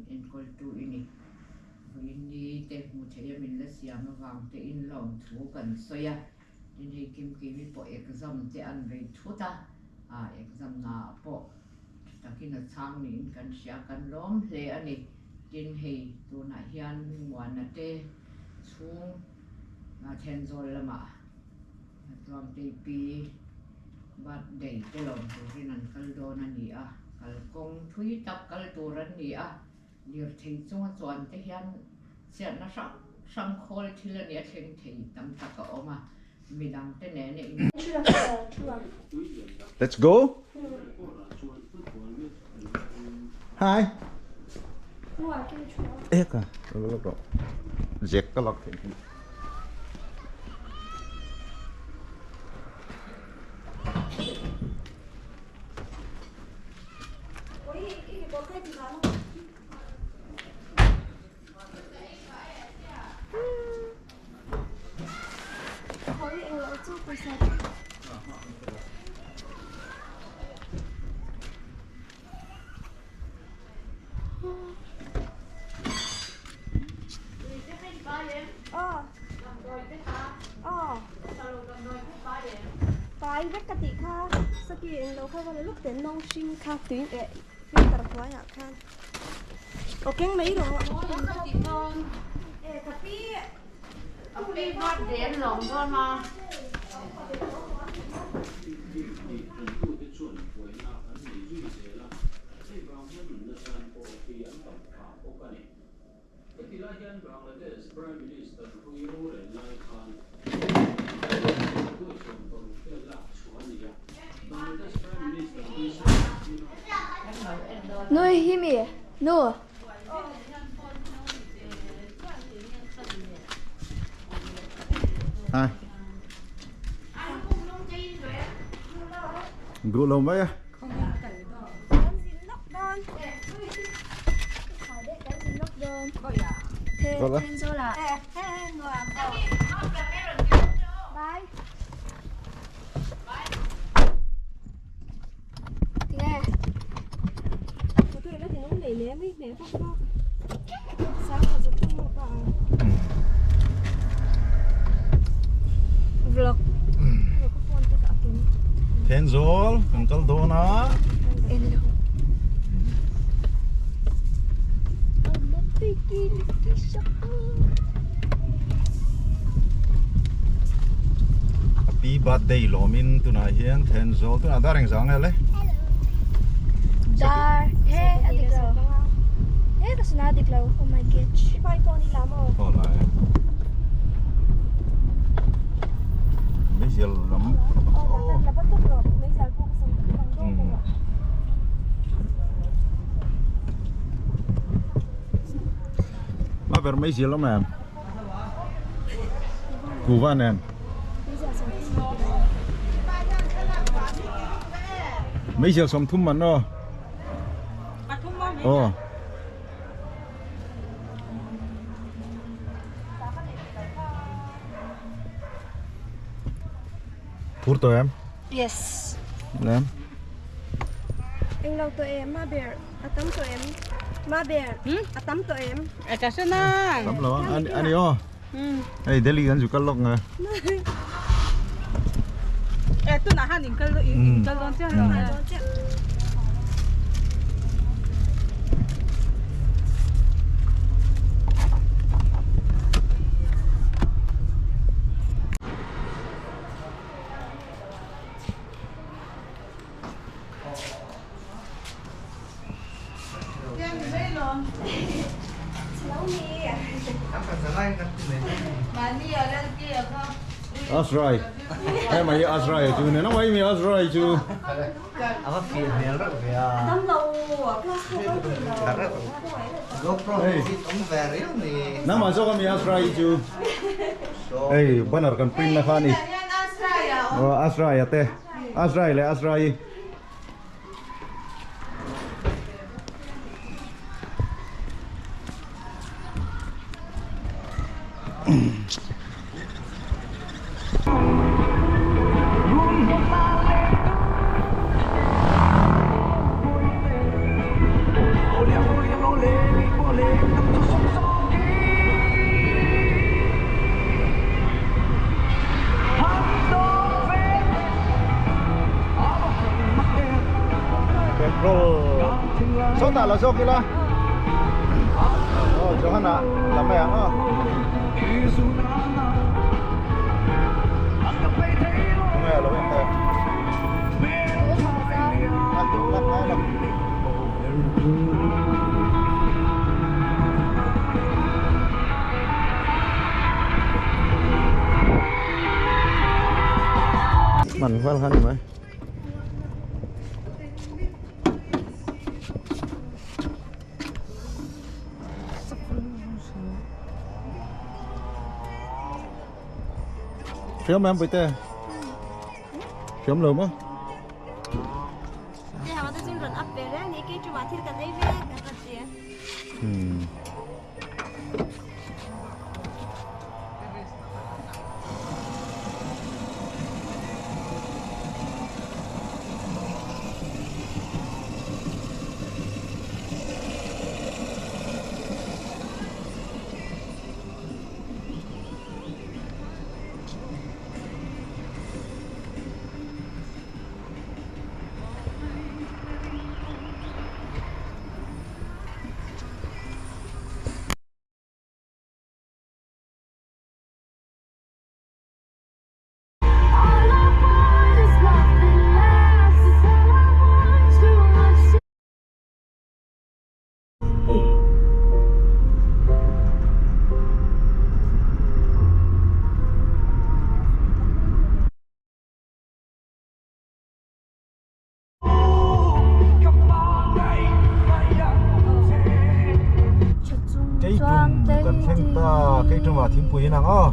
min enkawltu i ni. Vawiin ni te hmu theih a min la siam avang te in lawmthu kan sawi a, tin hei Kimkimi pawh exam te an vei thut a, ah exam naah pawh tha takin a chhang niin kan hria, kan lawm hle a ni. Tin hei tunah hian Hmingmuana te chhung Thenzawl lamah Tluangtei pi birthday te lawm turin an kal dawn a ni a, kalkawng thui tak kal tur an ni a. Lirthei chunga chuan te hian chhiatna hrang hrang khawl thil a nia thleng thei tam tak a awm a, midang te nena in. Let's go. Hi. Eka, Jack ka lak thei. Pai vek ka tih kha saki eng lo kha va la luk teh nawng hring kha tui eh filter hnuaiah khan aw keng mai rawh Heti lai hian Bangladesh Prime Minister hlui rorel lai khan nuai 60 vel lak chhuah a ni a. Bangladesh Prime Minister hlui Sheikh Hasina Nui hi mi nu. Hai. Duh lo mai a. Vlog. Thenzawl kan kal dawn a. Happy birthday lawmin tunah hian Thenzawl tunah dar engzah nge le? Dar he a dik lo. He ka sana a dik lo. Oh my gosh. Aw lai. Meizial lam. A ber meizial lam em? Kuhva nen. Meizial 30 man aw. Aw. Phur tawh em? Yes. Em? Eng lo tawh em ma ber a tam tawh em? Ma ber a tam tawh em? A ka hre na. Tam lo a ani aw. Hei Delhi kan zu kal lawk nga. E tunah han in kal in kal dawn chiah lo. Azrai hei mai hi Azrai chu nen a mai mi Azrai chu nangmah zawk a mi Azrai chu hei banner kan print na kha a ni Azrai a te Azrai leh Azrai. la zawk ila aw Johana la mai ang aw Tunge a lo en ta a lak ngai lo. Man vel kha ni mai. Hriam em Puite? Hriam lo maw? Hmm. Keitum kan thleng ta keitum ah thingpui in ang aw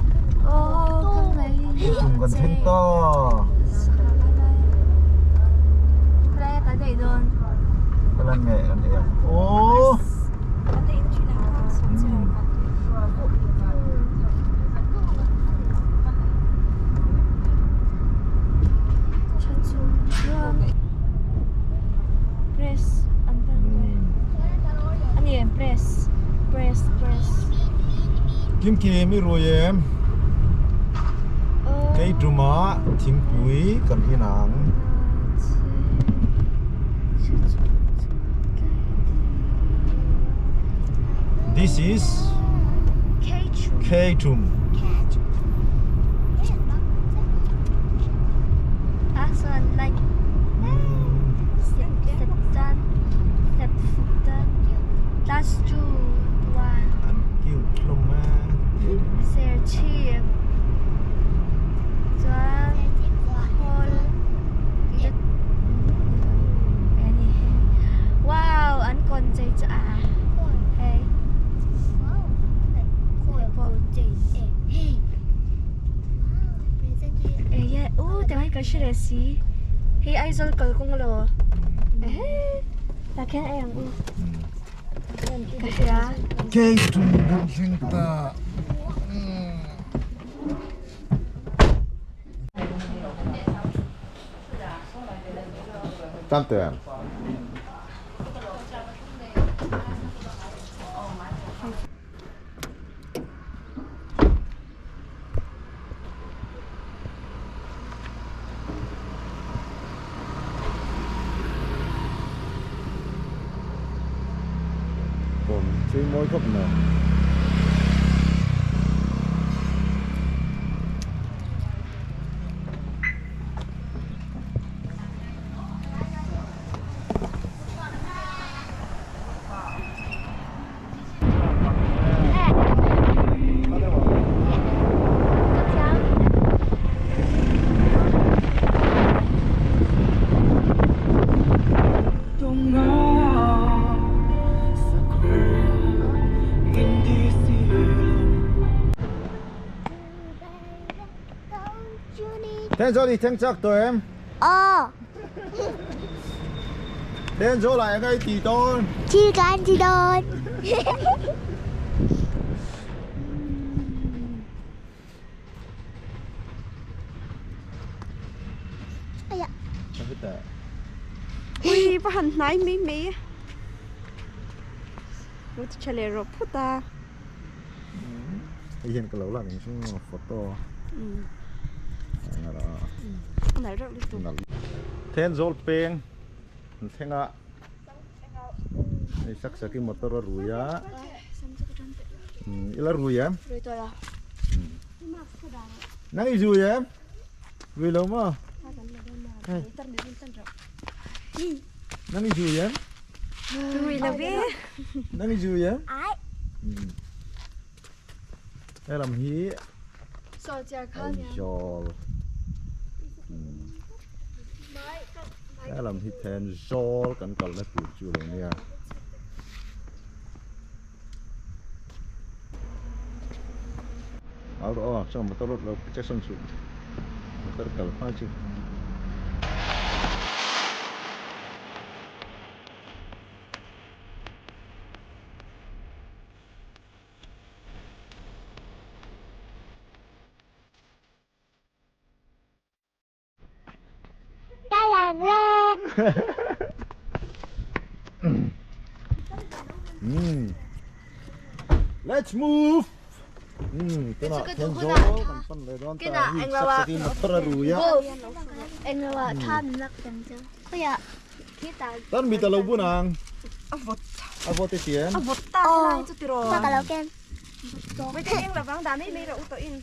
keitum kan thleng ta Ka lan nge kan ei ang aw Kim Kim i rui em Keitum ah thingpui kan in ang. This is Keitum. An cute hlawm a. Kei tum kan thleng ta. Tam te em. Kawm chei mawi khawp mai. Thenzawl i thleng chak tawh em? Aw. Thenzawl ah eng a i tih dawn? Thil kan ti dawn. Ui va han hnai mai mai a. Lo ti tha leh rawh phut a. Hei hian ka lo lak ang chu photo. A nalh reuh lutuk. Thenzawl peng an thleng a. Hei sak sak i motor a rui a. Ila rui em? Rui tawh lo. Nang i zui em? Rui lo maw? Hei. Nang i zui em? Rui lo ve. Nang i zui em? Ai. He lam hi Saw chiar kha nia. Aizawl. He lam hi Thenzawl kan kalna tur chu lo nia. Áo rawh aw, chuan motor lo protection suh motor kal hma chu. Ka lang lo. Mm. Let's move. Mm, tuna Thenzawl kan pan leh dawn ta hi sak sakin motor a rui a. Englo ah tha min lak tang chu. Khawiah khitah. Tan mi ta lo bun ang. A vawt. A vawt i ti em? A vawt ta lai chu tiraw. Ka lo ken. Mai te eng lovang dah mai mai rawh u tawh in.